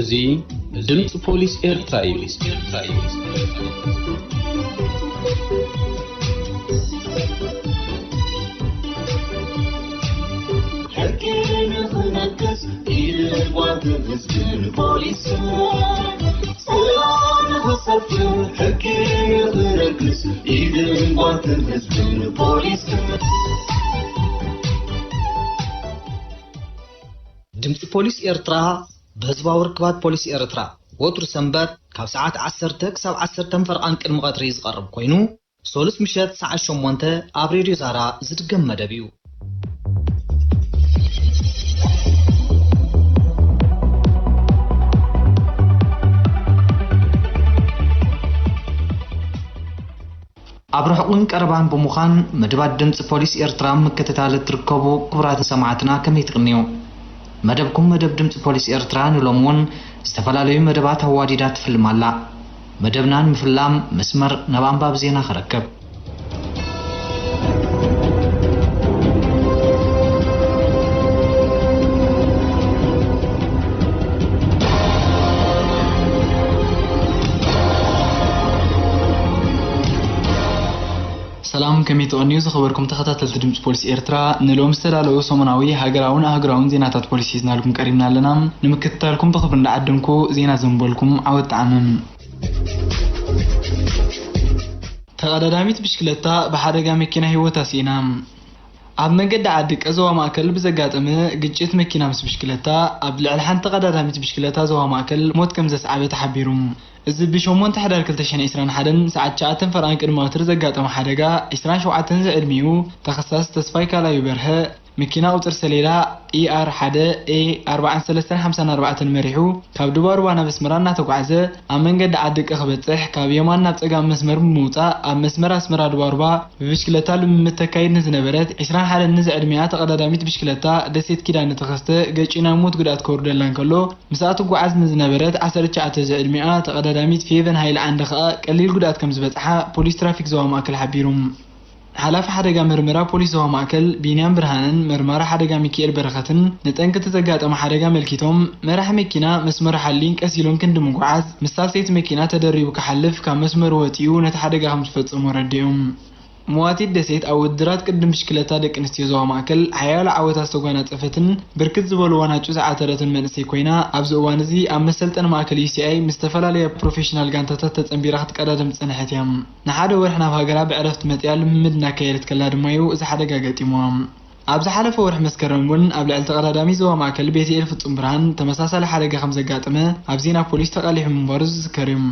እዚ ድምፂ ፖሊስ ኤርትራ እዩ። ሕጊ ንኽነግስ ኢድን ጓንትን ህዝብን ፖሊስን፣ ሰላም ንኽሰፍን ሕጊ ንኽነግስ ኢድን ጓንትን ህዝብን ፖሊስን። ድምፂ ፖሊስ ኤርትራ ብህዝባዊ ርክባት ፖሊስ ኤርትራ ወትሩ ሰንበት ካብ ሰዓት ዓሰርተ ክሳብ ዓሰርተ ፈርቓን ቅድሚ ቀትሪ ዝቐርብ ኮይኑ፣ ሶሉስ ምሸት ሰዓት ሸሞንተ ኣብ ሬድዮ ዛራ ዝድገም መደብ እዩ። ኣብ ርሑቕን ቀረባን ብምዃን መደባት ድምፂ ፖሊስ ኤርትራ ምክትታል እትርከቡ ክቡራት ሰማዕትና ከመይ ትቕንዩ? መደብኩም መደብ ድምፂ ፖሊስ ኤርትራ ንሎሚ እውን ዝተፈላለዩ መደባት ኣዋዲዳ ትፍልም ኣላ። መደብና ንምፍላም መስመር ናብ ኣንባቢ ዜና ክረክብ። ሰላም፣ ከመይ ትቐንዩ ዝኸበርኩም ተኸታተልቲ ድምፂ ፖሊስ ኤርትራ? ንሎም ዝተዳለዉ ሰሙናዊ ሃገራውን ኣህጉራውን ዜናታት ፖሊስ ሒዝናልኩም ቀሪብና ኣለና። ንምክትታልኩም ብኽብሪ እንዳዓደምኩ ዜና ዘንበልኩም ዓወት ጣዕምም። ተቐዳዳሚት ብሽክለታ ብሓደጋ መኪና ህይወታ ስኢና። ኣብ መንገዲ ዓዲ ቀዘዋ ማእከል ብዘጋጠመ ግጭት መኪና ምስ ብሽክለታ ኣብ ልዕሊ ሓንቲ ተቐዳዳሚት ብሽክለታ ዘዋ ማእከል ሞት ከም ዘስዓበ ተሓቢሩ። እዚ ብሸሞንተ ሕዳር ክልተ ሽሕን ዕስራን ሓደን ሰዓት ትሽዓተ ፈርቓን ቅድሚ ቀትሪ ዘጋጠመ ሓደጋ፣ ዕስራን ሸውዓተን ዝዕድሚኡ ተኸሳሲ ተስፋይ ካላዩ በርሀ፣ መኪና ቁጽሪ ሰሌዳ ኢኣር ሓደ ኤ ኣርባዓን ሰለስተን ሓምሳን ኣርባዕተን መሪሑ ካብ ድባሩባ ናብ ኣስመራ እናተጓዕዘ፣ ኣብ መንገዲ ዓዲ ቀ ክበጽሕ ካብ የማን ናብ ጸጋም መስመር ብምውጻእ፣ ኣብ መስመር ኣስመራ ድባሩባ ብብሽክለታ ልምምድ ተካይድ ንዝነበረት ዕስራን ሓደን ዝዕድሚኣ ተቐዳዳሚት ብሽክለታ ደሴት ኪዳነ ተኸስተ ገጭ ናይ ሞት ጉድኣት ከውርደላ እንከሎ፣ ምስኣ ትጓዓዝ ንዝነበረት ዓሰርተ ትሽዓተ ዝዕድሚኣ ተቐዳዳሚት ፌቨን ሃይለ ዓንደ ከኣ ቀሊል ጉድኣት ከም ዝበጽሓ ፖሊስ ትራፊክ ዞባ ማእከል ሓቢሩ። ሓላፊ ሓደጋ መርመራ ፖሊስ ዞባ ማእከል ቢንያም ብርሃንን መርማሪ ሓደጋ ሚካኤል በረኸትን ንጠንቂ እቲ ዘጋጠመ ሓደጋ ኣመልኪቶም፣ መራሒ መኪና መስመሩ ሓልዩን ቀስ ኢሉን ክንዲ ምጉዓዝ፣ ምስ ሳልሰይቲ መኪና ተደሪቡ ክሓልፍ ካብ መስመሩ ወጺኡ ነቲ ሓደጋ ከም ዝፈጸሞ ኣረዲኦም። መዋቲት ደሴት ኣብ ውድድራት ቅድድም ብሽክለታ ደቂ ኣንስትዮ ዞባ ማእከል ሓያሎ ዓወታት ዝተጓናጸፈትን ብርክት ዝበሉ ዋናጩ ዝዓተረትን መንእሰይ ኮይና፣ ኣብዚ እዋን እዚ ኣብ መሰልጠኒ ማእከል ዩ ሲ ኣይ ምስ ዝተፈላለያ ፕሮፌሽናል ጋንታታት ተጸንቢራ ክትቀዳደም ዝጸንሐት እያ። ንሓደ ወርሒ ናብ ሃገራ ብዕረፍቲ መጺኣ ልምምድ እናካየደት ከላ ድማ እዩ እዚ ሓደጋ ገጢምዋ። ኣብ ዝሓለፈ ወርሒ መስከረም እውን ኣብ ልዕሊ ተቐዳዳሚ ዞባ ማእከል ቤትኤል ፍጹም ብርሃን ተመሳሳሊ ሓደጋ ከም ዘጋጠመ ኣብ ዜና ፖሊስ ተቓሊሑ ምንባሩ ዝዝከር እዩ።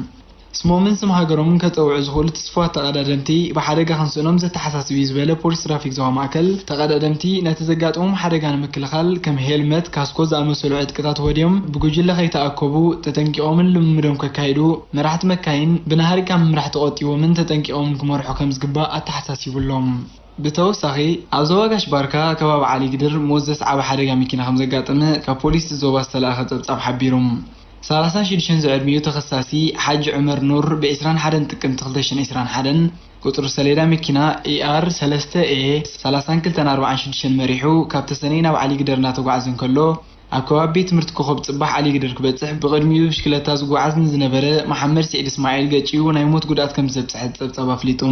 ስሞምን ስም ሃገሮምን ከጸውዑ ዝኽእሉ ትስፉዋት ተቐዳደምቲ ብሓደጋ ክንስእኖም ዘተሓሳስብ እዩ ዝበለ ፖሊስ ትራፊክ ዞባ ማእከል፣ ተቐዳደምቲ ነቲ ዘጋጥሞም ሓደጋ ንምክልኻል ከም ሄልመት፣ ካስኮ ዝኣመሰሉ ዕጥቅታት ወድዮም ብጉጅለ ከይተኣከቡ ተጠንቂቖምን ልምምዶም ከካይዱ፣ መራሕቲ መካይን ብናህሪ ካብ ምምራሕ ተቖጢቦምን ተጠንቂቖምን ክመርሑ ከም ዝግባእ ኣተሓሳሲቡ ኣሎ። ብተወሳኺ፣ ኣብ ዞባ ጋሽ ባርካ ከባቢ ዓሊ ግድር ሞት ዘስዓበ ሓደጋ መኪና ከም ዘጋጠመ ካብ ፖሊስ እቲ ዞባ ዝተለኣኸ ጸብጻብ ሓቢሩ። ሰላሳን ሽዱሽተን ዝዕድሚኡ ተኸሳሲ ሓጂ ዑመር ኑር ብ ዕስራን ሓደን ጥቅምቲ ክልተ ሽሕን ዕስራን ሓደን ቁጽሪ ሰሌዳ መኪና ኢኣር ሰለስተ ኤ ሰላሳን ክልተን ኣርባዓን ሽዱሽተን መሪሑ ካብ ተሰነይ ናብ ዓሊ ግደር እናተጓዕዘ እንከሎ ኣብ ከባቢ ቤት ትምህርቲ ኮኸብ ጽባሕ ዓሊ ግደር ክበጽሕ ብቕድሚኡ ብሽክለታ ዝጓዓዝ ንዝነበረ መሓመድ ስዒድ እስማዒል ገጭዩ ናይ ሞት ጉድኣት ከም ዘብጽሐ ጸብጻብ ኣፍሊጡ።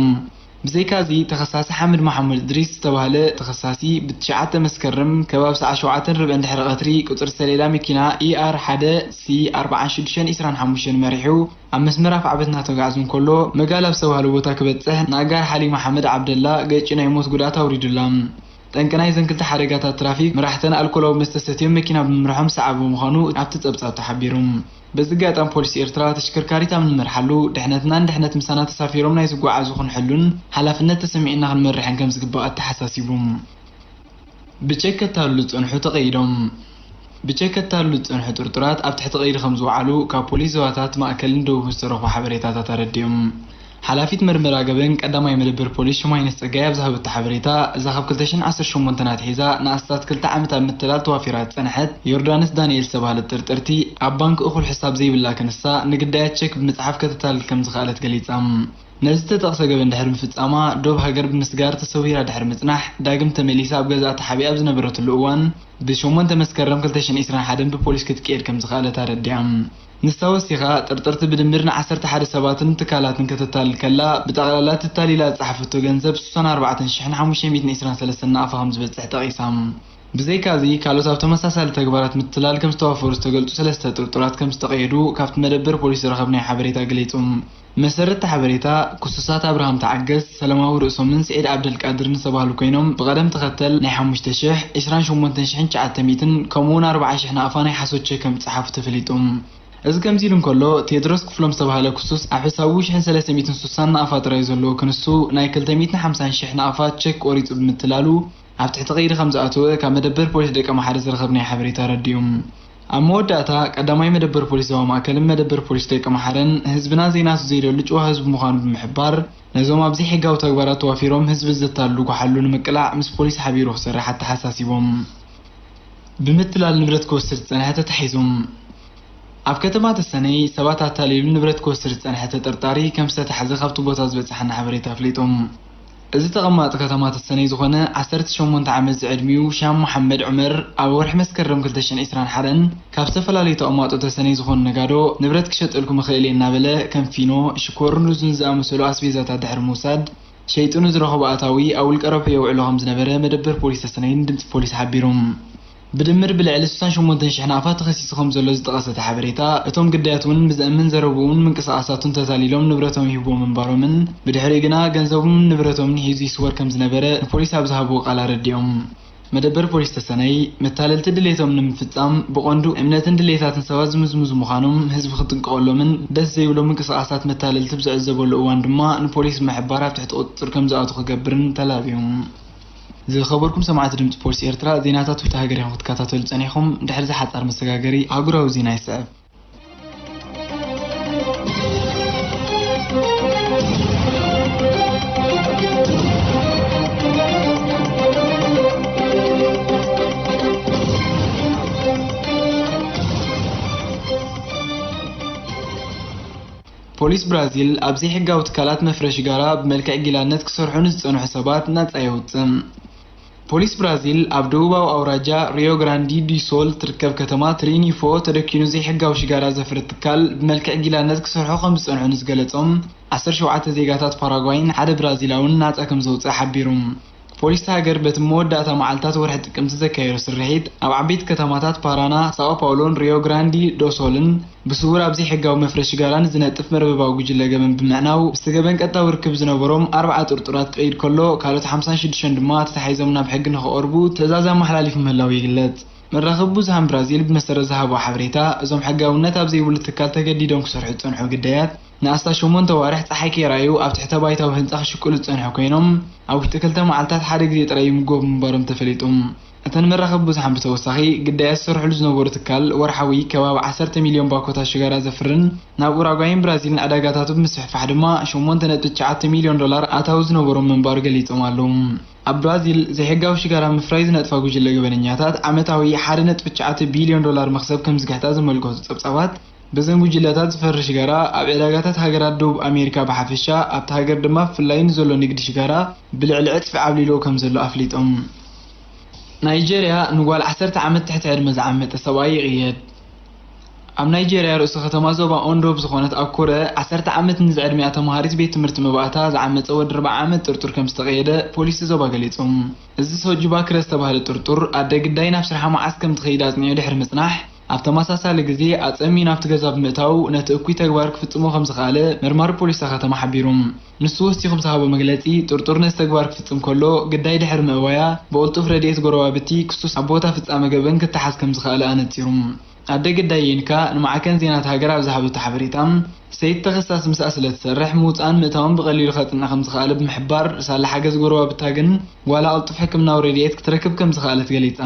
ብዘይካዚ፣ ተኸሳሲ ሓምድ መሓመድ እድሪስ ዝተባህለ ተኸሳሲ፣ ብትሽዓተ መስከረም ከባቢ ሰዓት ሸውዓተን ርብዕን ድሕሪ ቀትሪ፣ ቁጽሪ ሰሌዳ መኪና ኢኣር ሓደ ሲ ኣርባዓን ሽዱሽተን ዕስራን ሓሙሽተን መሪሑ፣ ኣብ መስመር ኣፍዓበት እናተጓዕዘ እንከሎ፣ መጋል ኣብ ዝተባህለ ቦታ ክበጽሕ፣ ንኣጋር ሓሊ መሓመድ ዓብደላ ገጭ ናይ ሞት ጉድኣት ኣውሪዱላ። ጠንቂ ናይዘን ክልተ ሓደጋታት ትራፊክ፣ መራሕተን ኣልኮላዊ መስተ ሰትዮም መኪና ብምምርሖም ዝሰዓበ ምዃኑ ኣብቲ ጸብጻብ ተሓቢሩ። በዚ ኣጋጣሚ ፖሊስ ኤርትራ ተሽከርካሪት ኣብ ንመርሓሉ፣ ድሕነትናን ድሕነት ምሳና ተሳፊሮም ናይ ዝጓዓዙ ክንሕሉን ሓላፍነት ተሰሚዑና ክንመርሕን ከም ዝግባእ ኣተሓሳሲቡ። ብቼክ ከታልሉ ዝጸንሑ ተቐይዶም። ብቼክ ከታልሉ ዝጸንሑ ጥርጡራት ኣብ ትሕቲ ቀይዲ ከም ዝወዓሉ ካብ ፖሊስ ዞባታት ማእከልን ደቡብን ዝተረኽቡ ሓበሬታታት ኣረዲኦም። ሓላፊት መርመራ ገበን ቀዳማይ መደበር ፖሊስ ሽማይነሽ ጸጋይ ኣብ ዝሃበቶ ሓበሬታ፣ እዛ ካብ ክልተ ሽሕን ዓሰርተ ሸሞንተን ኣትሒዛ ንኣስታት ክልተ ዓመት ኣብ ምትላል ተዋፊራ ዝጸንሐት ዮርዳኖስ ዳንኤል ዝተባህለት ጥርጥርቲ፣ ኣብ ባንክ እኹል ሕሳብ ዘይብላ ክንሳ፣ ንግዳያት ቸክ ብምጽሓፍ ከተታልል ከም ዝኸኣለት ገሊጻ። ነዚ ዝተጠቕሰ ገበን ድሕሪ ምፍጻማ፣ ዶብ ሃገር ብምስጋር ተሰዊራ ድሕሪ ምጽናሕ፣ ዳግም ተመሊሳ ኣብ ገዛኣ ተሓቢኣ ኣብ ዝነበረትሉ እዋን፣ ብ8 መስከረም ክልተ ሽሕን ዕስራን ሓደን ብፖሊስ ክትቅየድ ከም ዝኸኣለት ኣረዲኣ። ንሳ ወሲኻ፣ ጥርጥርቲ ብድምር ን11 ሰባትን ትካላትን ከተታልል ከላ፣ ብጠቕላላ ተታሊላ ዝጸሓፈቶ ገንዘብ ስሳን ኣርባዕተን ሽሕን ሓሙሽተ ሚእትን ዕስራን ሰለስተን ናቕፋ ከም ዝበጽሕ ጠቒሳ። ብዘይካዚ፣ ካልኦት ኣብ ተመሳሳሊ ተግባራት ምትላል ከም ዝተዋፈሩ ዝተገልጹ ሰለስተ ጥርጡራት ከም ዝተቐየዱ ካብቲ መደበር ፖሊስ ዝረኸብናዮ ሓበሬታ ገሊጹ። መሰረት እቲ ሓበሬታ፣ ክሱሳት ኣብርሃም ተዓገስ፣ ሰለማዊ ርእሶምን ስዒድ ዓብደልቃድርን ዝተባህሉ ኮይኖም፣ ብቐደም ተኸተል ናይ ሓሙሽተ ሽሕ፣ ዕስራን ሸሞንተን ሽሕን ትሽዓተ ሚእትን፣ ከምኡ'ውን ኣርብዓ ሽሕ ናቕፋ ናይ ሓሶት ቸክ ከም ዝጸሓፉ ተፈሊጡ። እዚ ከምዚ ኢሉ እንከሎ፣ ቴድሮስ ክፍሎም ዝተባህለ ክሱስ ኣብ ሕሳቡ ሽሕን ሰለስተ ሚእትን ስሳን ናቕፋ ጥራይ ዘለዎ ክንሱ፣ ናይ ክልተ ሚእትን ሓምሳን ሽሕ ናቕፋ ቸክ ቆሪጹ ብምትላሉ፣ ኣብ ትሕቲ ቀይዲ ከም ዝኣተወ ካብ መደበር ፖሊስ ደቀምሓረ ዝረኸብናዮ ሓበሬታ ኣረዲኡ። ኣብ መወዳእታ፣ ቀዳማይ መደበር ፖሊስ ዞባ ማእከልን መደበር ፖሊስ ደቀምሓረን፣ ህዝብና ዘይናቱ ዘይደሉ ጭዋ ህዝቢ ምዃኑ ብምሕባር፣ ነዞም ኣብ ዘይሕጋዊ ተግባራት ተዋፊሮም ህዝቢ ዘታልሉ ጓሓሉ ንምቅላዕ ምስ ፖሊስ ሓቢሩ ክሰርሕ ኣተሓሳሲቦም። ብምትላል ንብረት ክወስድ ዝጸንሐ ተታሒዙ። ኣብ ከተማ ተሰነይ ሰባት ኣታሊሉ ንብረት ክወስድ ዝጸንሐ ተጠርጣሪ ከም ዝተታሕዘ ካብቲ ቦታ ዝበጽሓና ሓበሬታ ኣፍሊጡ። እዚ ተቐማጢ ከተማ ተሰነይ ዝኾነ ዓሰርተ ሸሞንተ ዓመት ዝዕድሚኡ ሻም መሓመድ ዑመር፣ ኣብ ወርሒ መስከረም ክልተ ሽሕን ዕስራን ሓደን ካብ ዝተፈላለዩ ተቐማጦ ተሰነይ ዝኾኑ ነጋዶ ንብረት ክሸጠልኩም እኽእል እየ እናበለ፣ ከም ፊኖ፣ ሽኮርን ሩዝን ዝኣመሰሉ ኣስቤዛታት ድሕሪ ምውሳድ፣ ሸይጡ ንዝረኸቦ ኣታዊ ኣብ ውልቀ ረብሑ የውዕሎ ከም ዝነበረ መደበር ፖሊስ ተሰነይን ድምጺ ፖሊስ ሓቢሩ። ብድምር ብልዕሊ ስሳን ሸሞንተን ሽሕ ናቕፋ ተኸሲሱ ከም ዘሎ ዝጠቐሰ እቲ ሓበሬታ፣ እቶም ግዳያት እውን ብዘእምን ዘረብኡን ምንቅስቓሳቱን ተታሊሎም ንብረቶም ይህብዎ ምንባሮምን፣ ብድሕሪኡ ግና ገንዘቦምን ንብረቶምን ሒዙ ይስወር ከም ዝነበረ ንፖሊስ ኣብ ዝሃብዎ ቃል ኣረዲኦም። መደበር ፖሊስ ተሰነይ፣ መታለልቲ ድሌቶም ንምፍጻም ብቐንዱ እምነትን ድሌታትን ሰባት ዝምዝምዙ ምዃኖም ህዝቢ ክጥንቀቐሎምን ደስ ዘይብሎ ምንቅስቓሳት መታለልቲ ብዝዕዘበሉ እዋን ድማ ንፖሊስ ብምሕባር ኣብ ትሕቲ ቁጽጽር ከም ዝኣቱ ክገብርን ተላብዮም። ዝኸበርኩም ሰማዕቲ ድምጺ ፖሊስ ኤርትራ፣ ዜናታት ውሽጢ ሃገር ኢኹም ክትከታተሉ ጸኒሕኹም። ድሕሪ እዚ ሓጻር መሰጋገሪ ኣህጉራዊ ዜና ይስዕብ። ፖሊስ ብራዚል ኣብ ዘይሕጋዊ ትካላት መፍረ ሽጋራ ብመልክዕ ጊላነት ክሰርሑ ንዝጸንሑ ሰባት ናጻ የውጽእ። ፖሊስ ብራዚል ኣብ ደቡባዊ ኣውራጃ ሪዮ ግራንዲ ዲ ሶል ትርከብ ከተማ ትሪኒፎ ተደኪኑ ዘይሕጋዊ ሽጋራ ዘፍሪ ትካል ብመልክዕ ጊላነት ክሰርሑ ከም ዝጸንሑ ንዝገለጾም ዓሰርተ ሸውዓተ ዜጋታት ፓራጓይን ሓደ ብራዚላውን ናጻ ከም ዘውጽእ ሓቢሩ። ፖሊስ እታ ሃገር በቲ መወዳእታ መዓልታት ወርሒ ጥቅምቲ ዘካየዶ ስርሒት፣ ኣብ ዓበይቲ ከተማታት ፓራና፣ ሳኦ ፓውሎን ሪዮ ግራንዲ ዶ ሶልን ብስውር ኣብ ዘይሕጋዊ መፍረ ሽጋራ ንዝነጥፍ መርበባዊ ጉጅለ ገበን ብምዕናው፣ ምስቲ ገበን ቀጥታዊ ርክብ ዝነበሮም ኣርብዓ ጥርጡራት ክቐይድ ከሎ፣ ካልኦት ሓምሳን ሽዱሽተን ድማ ተታሒዞም ናብ ሕጊ ንኽቐርቡ ትእዛዝ ኣመሓላሊፉ ምህላው ይግለጽ። መራኸቢ ብዙሃን ብራዚል ብመሰረት ዝሃቦ ሓበሬታ፣ እዞም ሕጋውነት ኣብ ዘይብሉ ትካል ተገዲዶም ክሰርሑ ዝጸንሑ ግዳያት፣ ንኣስታት ሸሞንተ ኣዋርሕ ጸሓይ ከይረኣዩ ኣብ ትሕተ ባይታዊ ህንጻ ክሽቅሉ ዝጸንሑ ኮይኖም፣ ኣብ ውሽጢ ክልተ መዓልታት ሓደ ግዜ ጥራይ ይምገቡ ምንባሮም ተፈሊጡ። እተን መራኸቢ ብዙሓን ብተወሳኺ፣ ግዳያት ዝሰርሕሉ ዝነበሩ ትካል ወርሓዊ ከባቢ ዓሰርተ ሚልዮን ባኮታት ሽጋራ ዘፍርን ናብ ኡራጓይን ብራዚልን ዕዳጋታቱ ብምስፍሕፋሕ ድማ ሸሞንተ ነጥቢ ትሽዓተ ሚልዮን ዶላር ኣታዊ ዝነበሮም ምንባሩ ገሊጾም ኣለዉ። ኣብ ብራዚል፣ ዘይሕጋዊ ሽጋራ ምፍራይ ዝነጥፋ ጉጅለ ገበነኛታት ዓመታዊ ሓደ ነጥቢ ትሽዓተ ቢልዮን ዶላር መኽሰብ ከም ዝግሕጣ ዘመልከቱ ጸብጻባት፣ በዘን ጉጅለታት ዝፈሪ ሽጋራ ኣብ ዕዳጋታት ሃገራት ደቡብ ኣሜሪካ ብሓፈሻ፣ ኣብታ ሃገር ድማ ብፍላይ ንዘሎ ንግዲ ሽጋራ ብልዕሊ ዕጽፊ ዓብሊልዎ ከም ዘሎ ኣፍሊጦም። ናይጀርያ ንጓል ዓሰርተ ዓመት ትሕቲ ዕድመ ዝዓመተ ሰብኣይ ይቕየድ። ኣብ ናይጀርያ ርእሰ ከተማ ዞባ ኦንዶ ብዝኾነት ኣኩረ ዓሰርተ ዓመት ንዝዕድሚኣ ተምሃሪት ቤት ትምህርቲ መባእታ ዝዓመጸ ወዲ ኣርብዓ ዓመት ጥርጡር ከም ዝተቐየደ ፖሊስ ዞባ ገሊጹ። እዚ ሶጂ ባክረ ዝተባህለ ጥርጡር ኣደ ግዳይ ናብ ስርሓ መዓስ ከም ትኸይድ ኣጽኒዑ ድሕሪ ምጽናሕ፣ ኣብ ተመሳሳሊ ግዜ ኣጸምዩ ናብቲ ገዛ ብምእታው ነቲ እኩይ ተግባር ክፍጽሞ ከም ዝኸኣለ መርማሪ ፖሊስ እታ ከተማ ሓቢሩ። ንሱ ወሲኹ ብዝሃቦ መግለጺ፣ ጥርጡር ነዚ ተግባር ክፍጽም ከሎ ግዳይ ድሕሪ ምእዋያ ብቕልጡፍ ረድኤት ጎረባብቲ ክሱስ ኣብ ቦታ ፍጻመ ገበን ክተሓዝ ከም ዝኸኣለ ኣነጺሩ። ኣደ ግዳይ የንካ ንማዕከን ዜና እታ ሃገር ኣብ ዝሃበቶ ሓበሬታ፣ ሰይቲ ተኸሳሲ ምስኣ ስለ ትሰርሕ ምውጻእን ምእታውን ብቐሊሉ ከጽንዕ ከም ዝኸኣለ ብምሕባር፣ ሳላ ሓገዝ ጎረባብታ ግን ጓላ ቅልጡፍ ሕክምናዊ ረድኤት ክትረክብ ከም ዝኸኣለት ገሊጻ።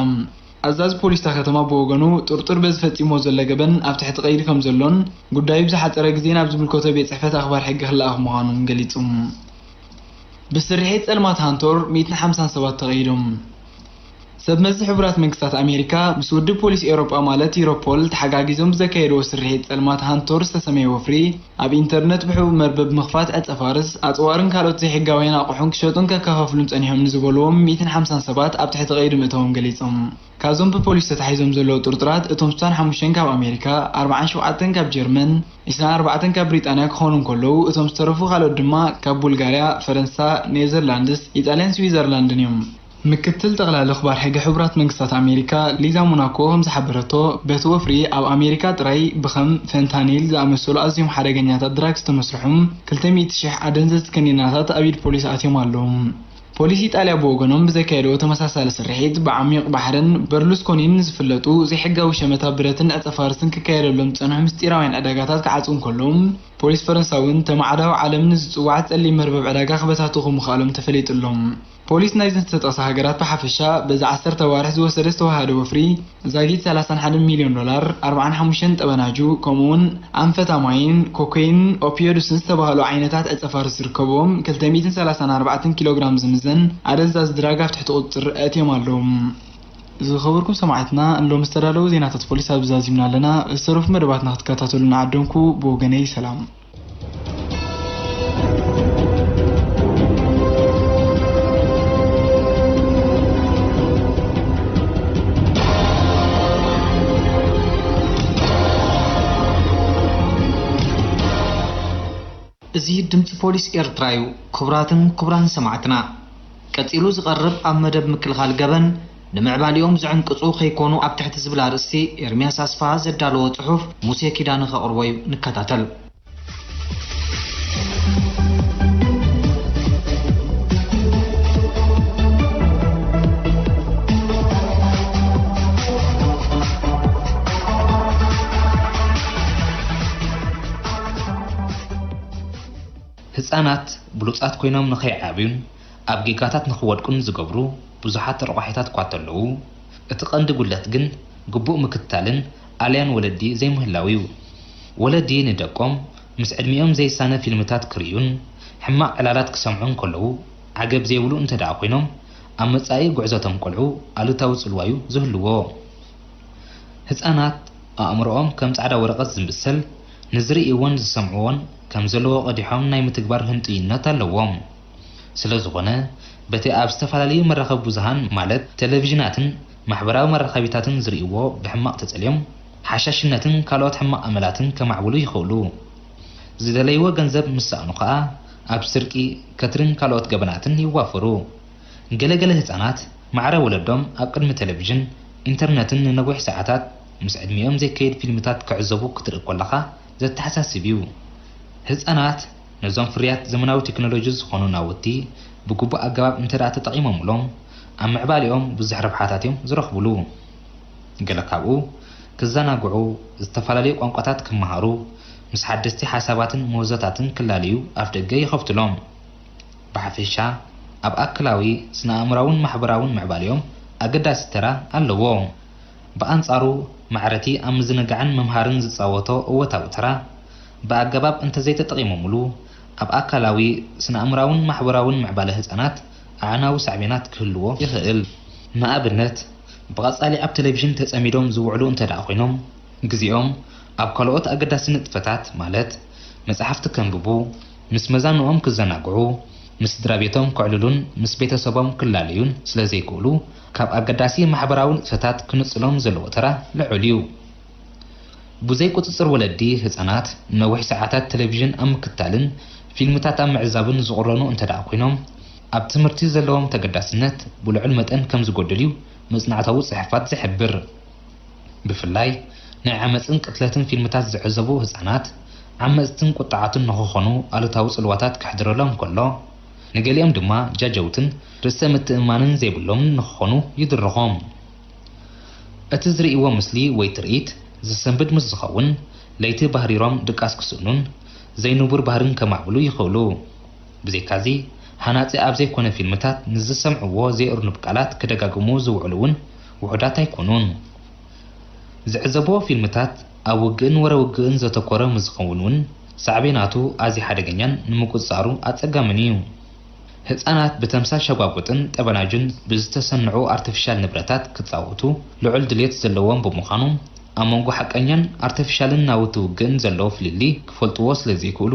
ኣዛዚ ፖሊስ እታ ከተማ ብወገኑ፣ ጥርጡር በዚ ፈጺምዎ ዘሎ ገበን ኣብ ትሕቲ ቀይዲ ከም ዘሎን ጉዳዩ ብዝሓጸረ ግዜ ናብ ዝምልከቶ ቤት ጽሕፈት ኣኽባር ሕጊ ክለኣኽ ምዃኑን ገሊጹ። ብስርሒት ጸልማት ሃንቶር ሚእትን ሓምሳን ሰባት ተቐይዶም። ሰብ መዚ ሕቡራት መንግስታት ኣሜሪካ ምስ ውድብ ፖሊስ ኤውሮጳ ማለት ዩሮፖል ተሓጋጊዞም ብዘካየድዎ ስርሒት ጸልማት ሃንቶር ዝተሰመየ ወፍሪ፣ ኣብ ኢንተርነት ብሕቡእ መርበብ ምኽፋት ዕጸ ፋርስ፣ ኣጽዋርን ካልኦት ዘይሕጋውያን ኣቑሑን ክሸጡን ከከፋፍሉን ጸኒሖም ንዝበልዎም ሚእትን ሓምሳን ሰባት ኣብ ትሕቲ ቀይዲ ምእታዎም ገሊጾም። ካብዞም ብፖሊስ ተታሒዞም ዘለዉ ጥርጡራት፣ እቶም ስሳን ሓሙሽተን ካብ ኣሜሪካ፣ ኣርባዓን ሸውዓተን ካብ ጀርመን፣ ዒስራን ኣርባዕተን ካብ ብሪጣንያ ክኾኑ እንከለዉ፣ እቶም ዝተረፉ ካልኦት ድማ ካብ ቡልጋርያ፣ ፈረንሳ፣ ኔዘርላንድስ፣ ኢጣልያን ስዊዘርላንድን እዮም። ምክትል ጠቕላሊ ክባር ሕጊ ሕቡራት መንግስታት ኣሜሪካ ሊዛ ሞናኮ ከም ዝሓበረቶ፣ በቲ ወፍሪ ኣብ ኣሜሪካ ጥራይ ብኸም ፈንታኒል ዝኣመሰሉ ኣዝዮም ሓደገኛታት ድራግ ዝተመስርሑ ክልተ ሚእቲ ሽሕ ኣደንዘዝቲ ከኒናታት ኣብ ኢድ ፖሊስ ኣትዮም ኣለዉ። ፖሊስ ኢጣልያ ብወገኖም ብዘካየድዎ ተመሳሳሊ ስርሒት፣ ብዓሚቕ ባሕርን በርሉስኮኒን ንዝፍለጡ ዘይሕጋዊ ሸመታ ብረትን ዕጸ ፋርስን ክካየደሎም ዝጸንሑ ምስጢራውያን ዕዳጋታት ክዓጽዉ እንከለዉ፣ ፖሊስ ፈረንሳ እውን ተማዕዳዊ ዓለም ንዝጽዋዕ ጸሊም መርበብ ዕዳጋ ክበታትኹ ምኽኣሎም ተፈሊጡ ኣሎ። ፖሊስ ናይዘን ዝተጠቕሳ ሃገራት ብሓፈሻ በዚ ዓሰርተ ኣዋርሕ ዝወሰደ ዝተዋሃደ ወፍሪ ዛጊት ሰላሳን ሓደን ሚልዮን ዶላር፣ ኣርባዓን ሓሙሽተን ጠበናጁ፣ ከምኡውን ኣምፈታማይን፣ ኮኮይን፣ ኦፒዮድስን ዝተባህሉ ዓይነታት ዕጸ ፋርስ ዝርከብዎም ክልተ ሚእትን ሰላሳን ኣርባዕተን ኪሎ ግራም ዝምዘን ኣደንዛዚ ድራግ ኣብ ትሕቲ ቁጽጽር ኣእትዮም ኣለዉ። ዝኸበርኩም ሰማዕትና፣ ንሎሚ ዝተዳለዉ ዜናታት ፖሊስ ኣብዚ ዛዚምና ኣለና። ዝተረፉ መደባትና ክትከታተሉ እናዓደምኩ፣ ብወገነይ ሰላም። እዚ ድምፂ ፖሊስ ኤርትራ እዩ። ክቡራትን ክቡራን ሰማዕትና፣ ቀጺሉ ዝቐርብ ኣብ መደብ ምክልኻል ገበን ንምዕባሊኦም ዝዕንቅጹ ከይኮኑ ኣብ ትሕቲ ዝብል ኣርእስቲ ኤርምያስ ኣስፍሃ ዘዳለዎ ጽሑፍ ሙሴ ኪዳነ ከቕርቦ እዩ። ንከታተል። ህጻናት ብሉጻት ኮይኖም ንኸይዓብዩን ኣብ ጌጋታት ንኽወድቁን ዝገብሩ ብዙሓት ረቋሒታት እኳ እንተለዉ፣ እቲ ቀንዲ ጉድለት ግን ግቡእ ምክትታልን ኣልያን ወለዲ ዘይምህላው እዩ። ወለዲ ንደቆም ምስ ዕድሚኦም ዘይሳነ ፊልምታት ክርእዩን ሕማቕ ዕላላት ክሰምዑ እንከለዉ ዓገብ ዘይብሉ እንተደኣ ኮይኖም፣ ኣብ መጻኢ ጉዕዞቶም ቆልዑ ኣሉታዊ ጽልዋ እዩ ዝህልዎ። ህጻናት ኣእምሮኦም ከም ጻዕዳ ወረቐት ዝምሰል፣ ንዝርእይዎን ዝሰምዕዎን ከም ዘለዎ ቀዲሖም ናይ ምትግባር ህንጡይነት ኣለዎም። ስለ ዝኾነ፣ በቲ ኣብ ዝተፈላለዩ መራኸቢ ብዙሃን ማለት ቴሌቪዥናትን ማሕበራዊ መራኸቢታትን ዝርእይዎ ብሕማቕ ተጸልዮም፣ ሓሻሽነትን ካልኦት ሕማቕ ኣመላትን ከማዕብሉ ይኽእሉ። ዝደለይዎ ገንዘብ ምስ ሰኣኑ ከኣ ኣብ ስርቂ፣ ከትርን ካልኦት ገበናትን ይዋፈሩ። ገለ ገለ ህጻናት ማዕረ ወለዶም ኣብ ቅድሚ ቴሌቪዥን፣ ኢንተርነትን ንነዊሕ ሰዓታት ምስ ዕድሚኦም ዘይከይድ ፊልምታት ክዕዘቡ ክትርኢ ከለኻ ዘተሓሳስብ እዩ። ህጻናት ነዞም ፍርያት ዘመናዊ ቴክኖሎጂ ዝኾኑ ናውቲ ብግቡእ ኣገባብ እንተ ደኣ ተጠቒሞምሎም፣ ኣብ ምዕባሌኦም ብዙሕ ረብሓታት እዮም ዝረኽብሉ። ገለ ካብኡ ክዘናግዑ፣ ዝተፈላለዩ ቋንቋታት ክመሃሩ፣ ምስ ሓደስቲ ሓሳባትን ምህዞታትን ክላለዩ ኣፍደገ ይኸፍቱሎም። ብሓፈሻ፣ ኣብ ኣካላዊ፣ ስነ-ኣእምሮኣውን ማሕበራውን ምዕባሌኦም ኣገዳሲ ተራ ኣለዎ። ብኣንጻሩ፣ ማዕረቲ ኣብ ምዝንጋዕን ምምሃርን ዝጻወቶ እወታዊ ተራ ብኣገባብ እንተዘይተጠቒሞምሉ፣ ኣብ ኣካላዊ፣ ስነ-ኣእምሮኣውን ማሕበራውን ምዕባለ ህጻናት ኣዕናዊ ሳዕቤናት ክህልዎ ይኽእል። ንኣብነት፣ ብቐጻሊ ኣብ ቴሌቪዥን ተጸሚዶም ዝውዕሉ እንተ ደኣ ኮይኖም፣ ግዜኦም ኣብ ካልኦት ኣገዳሲ ንጥፈታት፣ ማለት መጻሕፍቲ ከንብቡ፣ ምስ መዛንኦም ክዘናግዑ፣ ምስ ስድራ ቤቶም ከዕልሉን ምስ ቤተሰቦም ክላለዩን ስለ ዘይክእሉ፣ ካብ ኣገዳሲ ማሕበራዊ ንጥፈታት ክንጽሎም ዘለዎ ተራ ልዑል እዩ። ብዘይ ቁጽጽር ወለዲ፣ ህጻናት ነዊሕ ሰዓታት ቴሌቪዥን ኣብ ምክትታልን ፊልምታት ኣብ ምዕዛብን ዝቑረኑ እንተ ደኣ ኮይኖም፣ ኣብ ትምህርቲ ዘለዎም ተገዳስነት ብልዑል መጠን ከም ዝጎድል እዩ መጽናዕታዊ ጽሑፋት ዝሕብር። ብፍላይ ናይ ዓመጽን ቅትለትን ፊልምታት ዝዕዘቡ ህጻናት፣ ዓመጽትን ቁጥዓትን ንኽኾኑ ኣሉታዊ ጽልዋታት ከሕድረሎም እንከሎ፣ ንገሊኦም ድማ ጃጀውትን ርእሰ ምትእምማንን ዘይብሎምን ንኽኾኑ ይድርኾም። እቲ ዝርእይዎ ምስሊ ወይ ትርኢት ዝሰንብድ ምስ ዝኸውን፣ ለይቲ ባህሪሮም ድቃስ ክስእኑን ዘይንቡር ባህርን ከማዕብሉ ይኽእሉ። ብዘይካዚ፣ ሃናጺ ኣብ ዘይኮነ ፊልምታት ንዝሰምዕዎ ዘይእርኑብ ቃላት ክደጋግሙ ዝውዕሉ እውን ውሑዳት ኣይኮኑን። ዝዕዘብዎ ፊልምታት ኣብ ውግእን ወረ ውግእን ዘተኮረ ምስ ዝኸውን እውን፣ ሳዕቤናቱ ኣዝዩ ሓደገኛን ንምቁጽጻሩ ኣጸጋምን እዩ። ህጻናት ብተምሳል ሸጓጉጥን ጠበናጁን ብዝተሰንዑ ኣርቲፊሻል ንብረታት ክጻወቱ ልዑል ድሌት ዘለዎም ብምዃኑ፣ ኣብ መንጎ ሓቀኛን ኣርቲፊሻልን ናውቲ ውግእን ዘሎ ፍልልይ ክፈልጥዎ ስለ ዘይክእሉ፣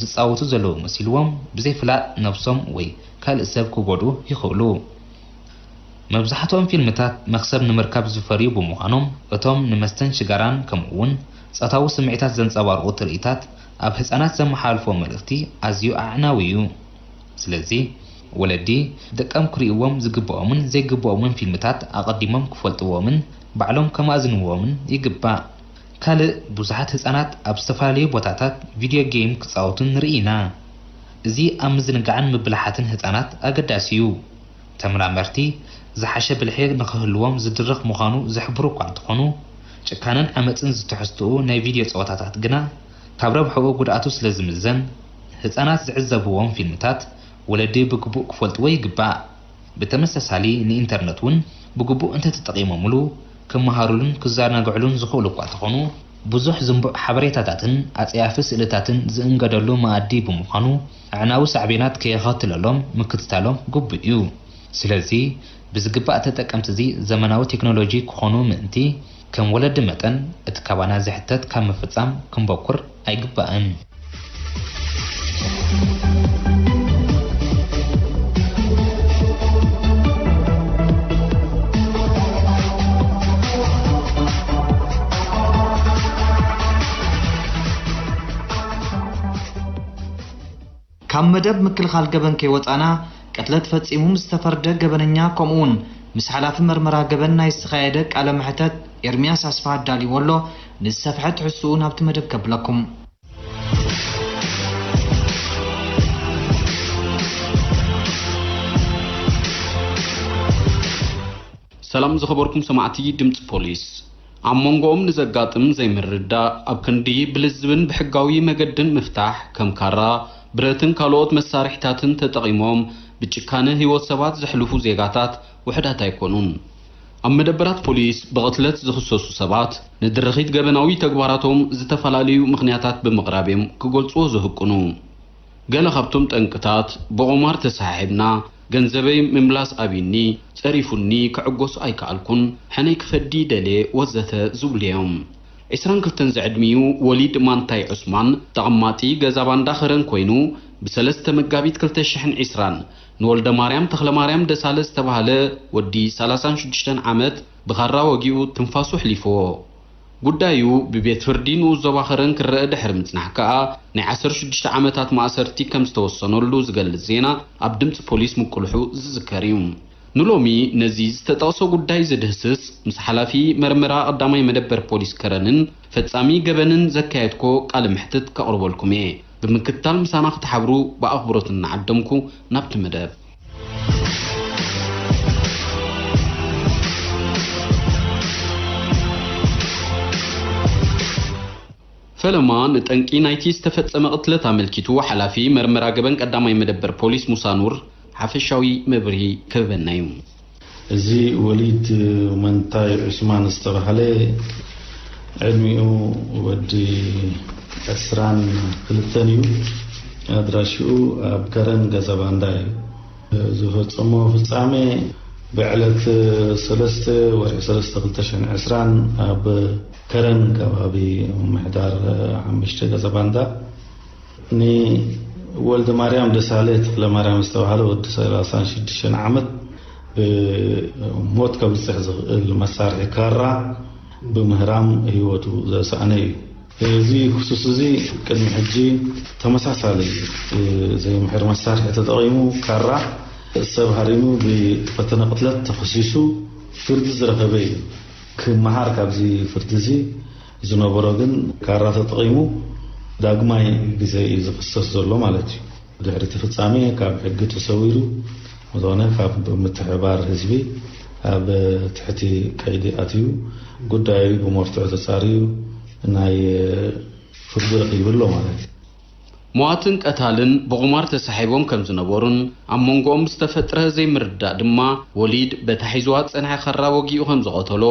ዝጻወቱ ዘለዉ መሲልዎም ብዘይፍላጥ ነብሶም ወይ ካልእ ሰብ ክጎድኡ ይኽእሉ። መብዛሕትኦም ፊልምታት መኽሰብ ንምርካብ ዝፈርዩ ብምዃኖም፣ እቶም ንመስተን ሽጋራን ከምኡ'ውን ጾታዊ ስምዒታት ዘንጸባርቑ ትርኢታት ኣብ ህጻናት ዘመሓላልፍዎ መልእኽቲ ኣዝዩ ኣዕናዊ እዩ። ስለዚ፣ ወለዲ ደቆም ክርእይዎም ዝግብኦምን ዘይግብኦምን ፊልምታት ኣቐዲሞም ክፈልጥዎምን ባዕሎም ከማእዝንዎምን ይግባእ። ካልእ፣ ብዙሓት ህጻናት ኣብ ዝተፈላለዩ ቦታታት ቪድዮ ጌም ክጻወቱ ንርኢ ኢና። እዚ ኣብ ምዝንጋዕን ምብላሓትን ህጻናት ኣገዳሲ እዩ። ተመራመርቲ፣ ዝሓሸ ብልሒ ንኽህልዎም ዝድርኽ ምዃኑ ዝሕብሩ እኳ እንተኾኑ፣ ጭካነን ዓመጽን ዝትሕዝትኡ ናይ ቪድዮ ጸወታታት ግና ካብ ረብሕኡ ጉድኣቱ ስለ ዝምዘን፣ ህጻናት ዝዕዘብዎም ፊልምታት ወለዲ ብግቡእ ክፈልጥዎ ይግባእ። ብተመሳሳሊ፣ ንኢንተርነት እውን ብግቡእ እንተተጠቒሞምሉ፣ ክመሃሩሉን ክዘናግዕሉን ዝኽእሉ እኳ እንተኾኑ፣ ብዙሕ ዝንቡዕ ሓበሬታታትን ኣጸያፊ ስእልታትን ዝእንገደሉ መኣዲ ብምዃኑ፣ ኣዕናዊ ሳዕቤናት ከየኸትለሎም ምክትታሎም ግቡእ እዩ። ስለዚ፣ ብዝግባእ ተጠቀምቲ እዚ ዘመናዊ ቴክኖሎጂ ክኾኑ ምእንቲ፣ ከም ወለዲ መጠን፣ እቲ ካባና ዝሕተት ካብ ምፍጻም ክንበኩር ኣይግባእን። ካብ መደብ ምክልኻል ገበን ከይወጻና፣ ቅትለት ፈጺሙ ምስ ዝተፈርደ ገበነኛ፣ ከምኡ'ውን ምስ ሓላፊ መርመራ ገበን ናይ ዝተኻየደ ቃለ መሕተት ኤርሚያስ ኣስፍሃ ኣዳልይዎ ኣሎ። ንዝሰፍሐ ትሕዝትኡ ናብቲ መደብ ከብለኩም። ሰላም ዝኸበርኩም ሰማዕቲ ድምፂ ፖሊስ። ኣብ መንጎኦም ንዘጋጥም ዘይምርድዳእ፣ ኣብ ክንዲ ብልዝብን ብሕጋዊ መገድን ምፍታሕ፣ ከም ካራ፣ ብረትን ካልኦት መሳርሒታትን ተጠቒሞም ብጭካነ ህይወት ሰባት ዘሕልፉ ዜጋታት ውሑዳት ኣይኮኑን። ኣብ መደበራት ፖሊስ ብቕትለት ዝኽሰሱ ሰባት፣ ንድርኺት ገበናዊ ተግባራቶም ዝተፈላለዩ ምኽንያታት ብምቕራብ እዮም ክገልጽዎ ዝህቅኑ። ገለ ካብቶም ጠንቅታት፣ ብቑማር ተሰሓሒብና፣ ገንዘበይ ምምላስ ኣብዩኒ፣ ጸሪፉኒ፣ ክዕጎስ ኣይከኣልኩን፣ ሕነይ ክፈዲ ደልየ፣ ወዘተ ዝብሉ እዮም። ዒስራን ክልተን ዝዕድሚኡ ወሊድ ማንታይ ዑስማን፣ ተቐማጢ ገዛ ባንዳ ከረን ኮይኑ፣ ብሰለስተ መጋቢት ክልተ ሽሕን ዕስራን ንወልደማርያም ተኽለማርያም ደሳለ ዝተባህለ ወዲ ሰላሳን ሽዱሽተን ዓመት ብኻራ ወጊኡ ትንፋሱ ኣሕሊፍዎ። ጉዳዩ ብቤት ፍርዲ ንኡስ ዞባ ከረን ክረአ ድሕሪ ምጽናሕ ከኣ፣ ናይ ዓሰርተ ሽዱሽተ ዓመታት ማእሰርቲ ከም ዝተወሰነሉ ዝገልጽ ዜና ኣብ ድምጺ ፖሊስ ምቁልሑ ዝዝከር እዩ። ንሎሚ ነዚ ዝተጠቕሶ ጉዳይ ዝድህስስ፣ ምስ ሓላፊ መርመራ ቀዳማይ መደበር ፖሊስ ከረንን ፈጻሚ ገበንን ዘካየድኮ ቃለ መሕትት ከቕርበልኩም እየ። ብምክትታል ምሳና ክትሓብሩ ብኣኽብሮት እናዓደምኩ፣ ናብቲ መደብ። ፈለማ ንጠንቂ ናይቲ ዝተፈጸመ ቅትለት ኣመልኪቱ፣ ሓላፊ መርመራ ገበን ቀዳማይ መደበር ፖሊስ ሙሳ ኑር ሓፈሻዊ መብርሂ ክህበና እዩ። እዚ ወሊድ መንታይ ዑስማን ዝተባህለ፣ ዕድሚኡ ወዲ ዕስራን ክልተን እዩ። ኣድራሽኡ ኣብ ከረን ገዛ ባንዳ እዩ። ዝፈጸሞ ፍጻሜ፣ ብዕለት ሰለስተ ወርሒ ሰለስተ ክልተ ሽሕን ዕስራን ኣብ ከረን ከባቢ ምምሕዳር ሓሙሽተ ገዛ ባንዳ፣ ንወልደ ማርያም ደሳለ ተኽለ ማርያም ዝተባህለ ወዲ ሰላሳን ሽዱሽተን ዓመት፣ ብሞት ከብጽሕ ዝኽእል መሳርሒ ካራ ብምህራም ህይወቱ ዘስኣነ እዩ። እዚ ክሱስ እዚ ቅድሚ ሕጂ ተመሳሳሊ፣ እ፣ ዘይምሕር መሳርሒ ተጠቒሙ፣ ካራ፣ ሰብ ሃሪሙ ብፈተነ ቅትለት ተኸሲሱ ፍርዲ ዝረኸበ እዩ። ክመሃር ካብዚ ፍርዲ እዚ ዝነበሮ ግን፣ ካራ ተጠቒሙ ዳግማይ ግዜ እዩ ዝኽሰስ ዘሎ ማለት እዩ። ድሕሪ እቲ ፍጻሜ ካብ ሕጊ ተሰዊሩ፣ ዝኾነ ካብ ምትሕብባር ህዝቢ ኣብ ትሕቲ ቀይዲ ኣትዩ፣ ጉዳዩ ብመርትዖ ተጻርዩ ናይ ፍርዲ ረኺቡ ኣሎ ማለት እዩ። ሟትን ቀታልን ብቑማር ተሳሒቦም ከም ዝነበሩን ኣብ መንጎኦም ዝተፈጥረ ዘይምርድዳእ ድማ፣ ወሊድ በታ ሒዝዋ ዝጸንሐ ካራ ወጊኡ ከም ዝቐተሎ፣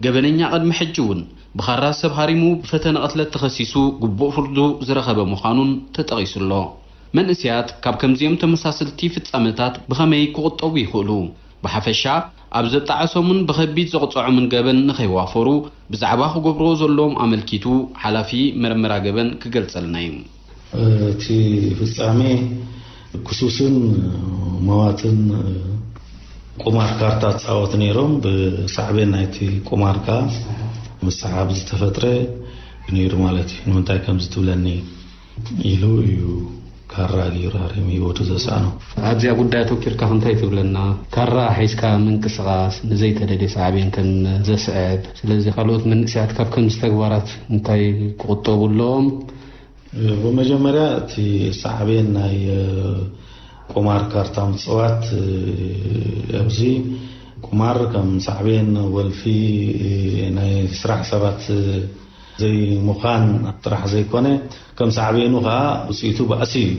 ገበነኛ ቅድሚ ሕጂ እውን ብኻራ ሰብ ሃሪሙ ብፈተነ ቅትለት ተኸሲሱ ግቡእ ፍርዱ ዝረኸበ ምዃኑን ተጠቒሱ ኣሎ። መንእሰያት ካብ ከምዚኦም ተመሳሰልቲ ፍጻመታት ብኸመይ ክቑጠቡ ይኽእሉ? ብሓፈሻ፣ ኣብ ዘጣዐሶምን ብኸቢድ ዘቕጽዖምን ገበን ንኸይዋፈሩ፣ ብዛዕባ ክገብርዎ ዘለዎም ኣመልኪቱ፣ ሓላፊ መርመራ ገበን ክገልጸልና እዩ። እቲ ፍጻሜ ክሱስን መዋትን ቁማር ካርታ ትጻወት ነይሮም። ብሳዕቤን ናይቲ ቁማር ከኣ ምስሓብ ዝተፈጥረ ነይሩ ማለት እዩ። ንምንታይ ከምዚ ትብለኒ? ኢሉ እዩ ካራ ገይሩ ሃሪሙ ህይወቱ ዘስኣኖ። ኣብዚኣ ጉዳይ ኣተኪርካ እንታይ ትብለና? ካራ ሒዝካ ምንቅስቓስ ንዘይተደልየ ሳዕቤን ከም ዘስዕብ፣ ስለዚ ካልኦት መንእሰያት ካብ ከምዚ ተግባራት እንታይ ክቑጠቡ ኣለዎም? ብመጀመርያ እቲ ሳዕቤን ናይ ቁማር ካርታ ምጽዋት ኣብዚ ቁማር ከም ሳዕቤን ወልፊ ናይ ስራሕ ሰባት ዘይምዃን ጥራሕ ዘይኮነ፣ ከም ሳዕቤኑ ኸኣ ውጽኢቱ ባእሲ እዩ።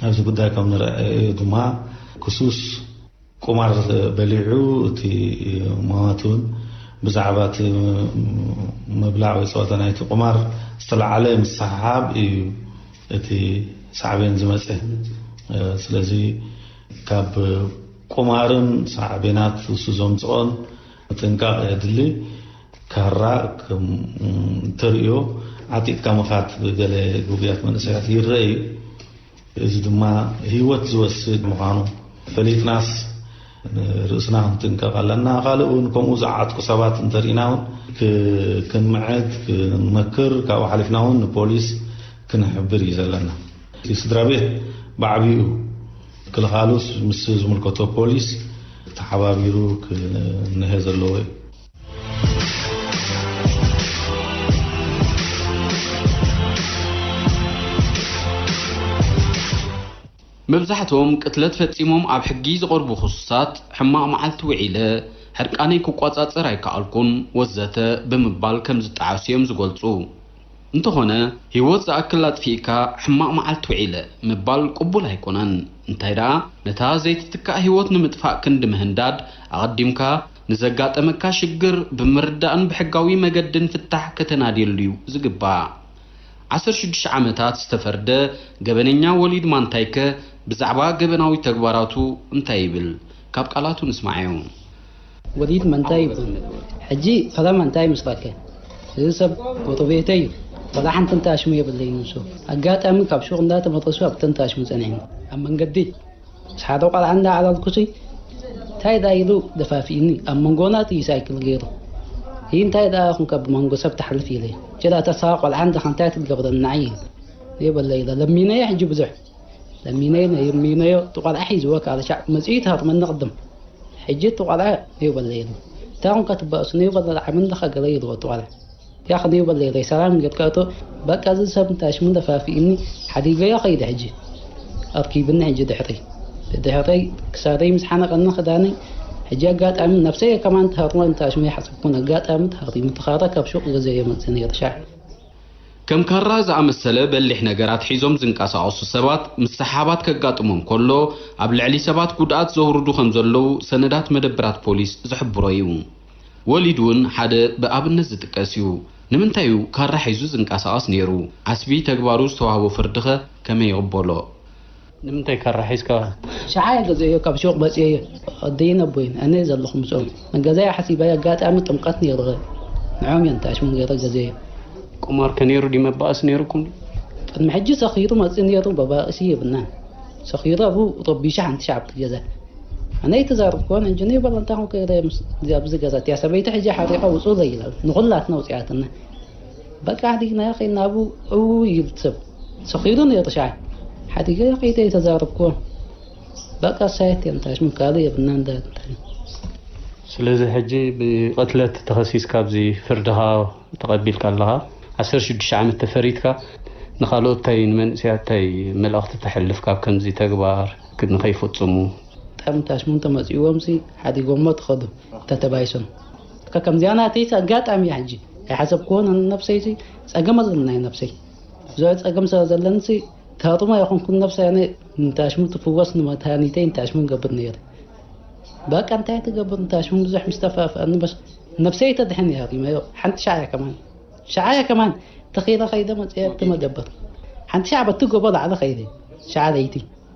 ኣብዚ ጉዳይ ከም ንረኣዮ ድማ ክሱስ ቁማር በሊዑ፣ እቲ መዋት እውን ብዛዕባ እቲ ምብላዕ ወይ ጸወታ ናይቲ ቁማር ዝተለዓለ ምስሕሓብ እዩ እቲ ሳዕቤን ዝመጸ። ስለዚ ካብ ቁማርን ሳዕቤናት ንሱ ዘምጽኦን ምጥንቃቕ የድሊ። ካራ ከም ተርእዮ ዓጢጥካ ምኻድ ብገለ ግጉያት መንእሰያት ይረአ እዩ። እዚ ድማ ህይወት ዝወስድ ምዃኑ ፈሊጥናስ ርእስና ክንጥንቀቕ ኣለና። ካልእ እውን ከምኡ ዝዓጥቁ ሰባት እንተርኢና እውን ክ-፣ ክንምዕድ፣ ክንመክር፣ ካብኡ ሓሊፍና እውን ንፖሊስ ክንሕብር እዩ ዘለና። እቲ ስድራ ቤት ብዓቢኡ ክልኻሉስ ምስ ዝምልከቶ ፖሊስ ተሓባቢሩ ክነሀ ዘለዎ እዩ። መብዛሕትኦም ቅትለት ፈጺሞም ኣብ ሕጊ ዝቐርቡ ክሱሳት፣ ሕማቕ መዓልቲ ውዒለ፣ ሕርቃነይ ክቆጻጸር ኣይከኣልኩን፣ ወዘተ ብምባል ከም ዝጠዓሱ እዮም ዝገልጹ። እንተኾነ፣ ህይወት ዝኣክል ኣጥፊእካ፣ ሕማቕ መዓልቲ ውዒለ ምባል ቅቡል ኣይኮነን። እንታይ ደኣ፣ ነታ ዘይትትካእ ህይወት ንምጥፋእ ክንዲ ምህንዳድ፣ ኣቐዲምካ ንዘጋጠመካ ሽግር ብምርዳእን ብሕጋዊ መገድን ፍታሕ ከተናድየሉ እዩ ዝግባእ። ዓሰርተ ሽዱሽተ ዓመታት ዝተፈርደ ገበነኛ ወሊድ ማንታይከ ብዛዕባ ገበናዊ ተግባራቱ እንታይ ይብል? ካብ ቃላቱ ንስማዓዮ። ወሊድ መንታይ ይበሃል። ሕጂ ፈለማ እንታይ ይመስለካ? እዚ ሰብ ጎረቤተይ እዩ። ዋላ ሓንቲ እንተ ኣሽሙ የብለይን ንሱ። ኣጋጣሚ ካብ ሹቕ እንዳተመለሱ ኣብተን ተኣሽሙ ጸኒሕና። ኣብ መንገዲ ምስ ሓደ ቆልዓ እንዳዓላልኩሲ፣ እንታይ ደኣ ኢሉ ደፋፊእኒ፣ ኣብ መንጎና እቲ ሳይክል ገይሩ። ይህ እንታይ ደኣ ኹንካ ብመንጎ ሰብ ትሓልፍ ኢለ። ችላ ተስፋ ቆልዓ እንዳ እንታይ ትገብረና እዩ? ይበለ ኢለ ለሚነዮ ሕጂ ብዙሕ። ለሚነዮ፣ ለሚነዮ፣ እቲ ቆልዓ ሒዝዎ ካልእ ሻዕ መጺኡ ተሃርመኒ ቅድም። ሕጂ እቲ ቆልዓ ይበለ ኢሉ። እንታይ ኹንካ ትባእሱ? ይበለ ዓብን ደኻ ገለ ኢልዎ እቲ ቆልዓ። ያኽን ይበለ ኢለ ሰላም ጌርካ እቶ፣ በቃ እዚ ሰብ እንታይ ሽሙ ደፋፊእኒ፣ ሓዲገዮ ኸይደ ሕጂ። ኣርኪብኒ ሕጂ ድሕረይ። ድሕረይ ክሳደይ ምስ ሓነቐኒ ክዳነይ፣ ሕጂ ኣጋጣሚ ነብሰይ ከማን ተሃርሞ እንታይ ሽሙ ይሓሰብኩን ኣጋጣሚ ተሃሪሙ ተኻረ ካብ ሹቕ ገዘዮ መጽእ ነይሩ ሻዕ። ከም ካራ ዝኣመሰለ በሊሕ ነገራት ሒዞም ዝንቀሳቐሱ ሰባት ምስሕሓባት ከጋጥሞም ከሎ፣ ኣብ ልዕሊ ሰባት ጉድኣት ዘውርዱ ከም ዘለዉ ሰነዳት መደበራት ፖሊስ ዝሕብሮ እዩ። ወሊድ እውን ሓደ ብኣብነት ዝጥቀስ እዩ። ንምንታይ እዩ ካራ ሒዙ ዝንቀሳቐስ ነይሩ? ዓስቢ ተግባሩ ዝተዋህቦ ፍርድኸ ከመይ ይቕበሎ? ንምንታይ ካራ ሒዝካ? ሸሓ እየ ገዚኤዮ፣ ካብ ሹቕ መፂኤዮ። ኣደይን ኣቦይን፣ ኣነ ዘለኹ ምስኦም። ንገዛይ ሓሲበ ኣጋጣሚ ጥምቀት ነይሩ። ንዖም እዮም ታሽሙ ገይረ ገዚኤዮ። ቁማር ከ ነይሩ ድዩ? መባእሲ ነይሩኩም ድዩ? ቅድሚ ሕጂ ሰኺሩ መፂኡ ነይሩ፣ መባእሲ የብልናን። ሰኺሩ ኣብኡ ረቢሹ ሓንቲ ሻዕ ኣብቲ ገዛ። ኣነ ኣይተዛረብኩዎን፣ ሕጂ ንበሎ እንታይ ኮንከ ኢለ ምስ-፣ ኣብዚ ገዛ እቲኣ ሰበይቲ ሕጂ ሓሪቐ ውፅኡለይ ኢላ። ንኹላትና ውፅኣትና። በቃ ሓዲግናዮ ኸይድና ኣብኡ እው ይብል ሰብ። ሰኺሩ ነይሩ ሻዕ። ሓዲገዮ ኸይደ ኣይተዛረብኩዎን። በቃ ሳየት እዮም ታሽሙ ካልእ የብልናን እንዳ እንታይ። ስለዚ ሕጂ ብቕትለት ተኸሲስካ ኣብዚ ፍርድኻ ተቐቢልካ ኣለኻ። ዓሰርተ ሽዱሽተ ዓመት ተፈሪድካ፣ ንኻልኦት እንታይ፣ ንመንእሰያት እንታይ መልእኽቲ ተሕልፍ ካብ ከምዚ ተግባር ንኸይፍጽሙ? ብጣዕሚ ታሽሙ እንተመጺእዎምሲ ሓዲጎሞ ትኸዱ፣ ተተባይሶም። ከ-፣ ከምዚኣ ናተይሲ ኣጋጣሚ እያ ሕጂ። ኣይሓሰብክዎን ኣነ ነብሰይሲ ጸገም ኣለኒ ናይ ነብሰይ። ብዙሕ ጸገም ስለ ዘለንሲ ተሃጥሞ ኣይኮንኩን ነብሰይ ኣነ ንታሽሙ ትፍወስ ንመድሃኒተይ ንታሽሙ ንገብር ነይረ። በቃ እንታይ ትገብር ንታሽሙ ብዙሕ ምስ ተፋፍኣኒ በስ ነብሰይ ተድሕን እያ ሃሪመዮ። ሓንቲ ሻዕ እያ ከማን። ሸዓ እያ ከማን ተኺለ ኸይደ መፅየ ኣብቲ መደበር። ሓንቲ ሻዕ በቲ ጎቦ ላዕሊ ኸይደ። ሸዓ ለይቲ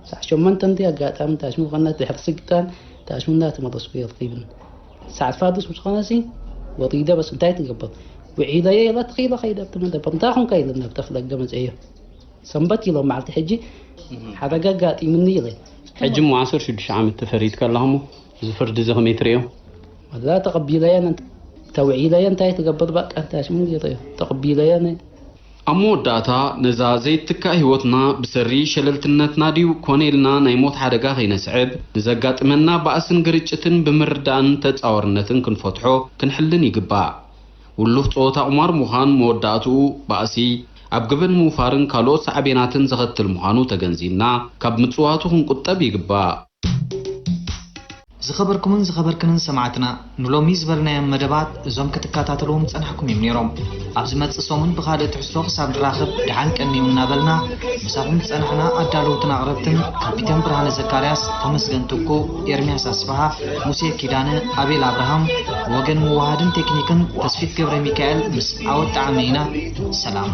ሳዕ ሸሞንተ እንዲ ኣጋጣሚ ታሽሙ ከና ድሕሪ ስግጣን ታሽሙ እንዳተመለስኩ እየ ረኺብኒ። ሳዕ ፋዱስ ምስ ኾነሲ ወጢደ በስ እንታይ ትገብር? ውዒለየ ኢለ ትኽኢለ ኸይደ ኣብቲ መደበር። እንታይ ኹንካ ኢለ ናብ ተፍለገ መፅእዮ። ሰንበት ኢሎም መዓልቲ ሕጂ ሓደጋ ኣጋጢምኒ ኢለ። ሕጂ እሞ ዓሰርተ ሽዱሽተ ዓመት ተፈሪድካ ኣለኻ እሞ፣ እዚ ፍርዲ እዚ ከመይ ትርእዮ? ወላ ተቐቢለየ፣ ተውዒለየ እንታይ ትገብር፣ በቃ እንታይ ሽሙ ገይረዮ። ተቐቢለየ ነ- ኣብ መወዳእታ፣ ነዛ ዘይትካእ ህይወትና ብሰሪ ሸለልትነትና ድዩ ኮነ ኢልና ናይ ሞት ሓደጋ ከይነስዕብ፣ ንዘጋጥመና ባእስን ግርጭትን ብምርዳእን ተጻዋርነትን ክንፈትሖ ክንሕልን ይግባእ። ውሉፍ ጸወታ ቁማር ምዃን መወዳእትኡ ባእሲ፣ ኣብ ገበን ምውፋርን ካልኦት ሳዕቤናትን ዘኸትል ምዃኑ ተገንዚብና፣ ካብ ምጽዋቱ ክንቁጠብ ይግባእ። ዝኸበርኩምን ዝኸበርክንን ሰማዕትና፣ ንሎሚ ዝበልናዮም መደባት እዞም ክትከታተልዎም ዝጸናሕኩም እዮም ነይሮም። ኣብ ዝመጽእ ሰሙን ብኻልእ ትሕዝቶ ክሳብ ንራኸብ ደሓን ቀንዩ እናበልና፣ ምሳኹም ዝጸናሕና ኣዳለውትን ኣቕረብትን ካፒተን ብርሃነ ዘካርያስ፣ ተመስገን ትኩ፣ ኤርምያስ ኣስፍሃ፣ ሙሴ ኪዳነ፣ ኣቤል ኣብርሃም፣ ብወገን ምውሃድን ቴክኒክን ተስፊት ገብረ ሚካኤል ምስ ዓወት ጣዕመ ኢና። ሰላም።